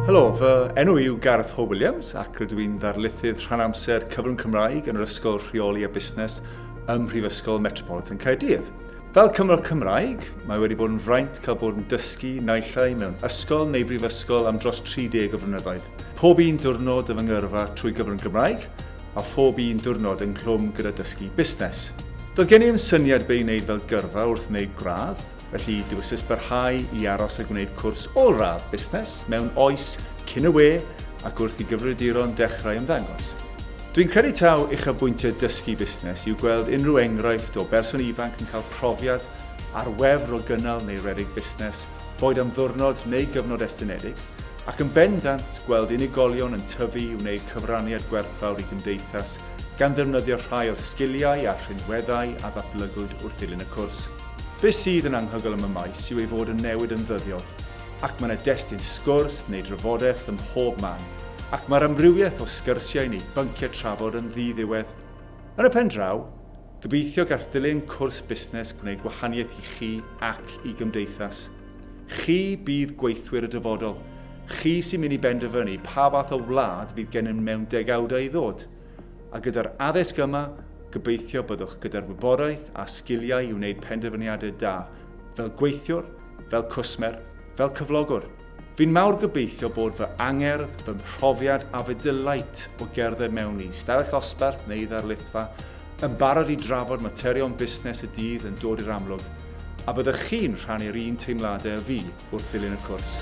Helo, fy enw i yw Gareth Ho Williams ac rydw i'n ddarlithydd rhan-amser cyfrwng Cymraeg yn yr Ysgol Rheoli a Busnes ym Mhrifysgol Metropolitan Caerdydd. Fel Cymro Cymraeg, mae wedi bod yn fraint cael bod yn dysgu naill ai mewn ysgol neu brifysgol am dros 30 o flynyddoedd. Pob un diwrnod o fy ngyrfa trwy gyfrwng Gymraeg, a phob un diwrnod ynghlwm gyda dysgu busnes. Doedd gen i ddim syniad be i wneud fel gyrfa wrth wneud gradd, felly dewisais barhau i aros a gwneud cwrs ôl-radd busnes mewn oes cyn y we ac wrth i gyfrifiaduron dechrau ymddangos. Dwi'n credu taw uchafbwyntiau dysgu busnes yw gweld unrhyw enghraifft o berson ifanc yn cael profiad a'r wefr o gynnal neu redeg busnes, boed am ddiwrnod neu gyfnod estynedig, Ac yn bendant, gweld unigolion yn tyfu i wneud cyfraniad gwerthfawr i gymdeithas gan ddefnyddio rhai o'r sgiliau a'r rhinweddau a ddatblygwyd wrth ddilyn y cwrs. Be sydd yn anghygoel am y maes yw ei fod yn newid yn ddyddiol, ac mae yna destun sgwrs neu drafodaeth ym mhob man, ac mae'r amrywiaeth o sgyrsiau neu bynciau trafod yn ddi-ddiwedd. Yn y pen draw, gobeithio gall ddilyn cwrs busnes gwneud gwahaniaeth i chi ac i gymdeithas. Chi bydd gweithwyr y dyfodol. Chi sy'n mynd i benderfynu pa fath o wlad fydd gennym mewn degawdau i ddod. A gyda'r addysg yma, gobeithio byddwch gyda'r wybodaeth a sgiliau i wneud penderfyniadau da, fel gweithiwr, fel cwsmer, fel cyflogwr. Fi'n mawr gobeithio bod fy angerdd, fy mhrofiad a fy delight o gerdded mewn i stafell ddosbarth neu ddarlithfa yn barod i drafod materion busnes y dydd yn dod i'r amlwg, a byddech chi'n rhannu'r un teimladau â fi wrth ddilyn y cwrs.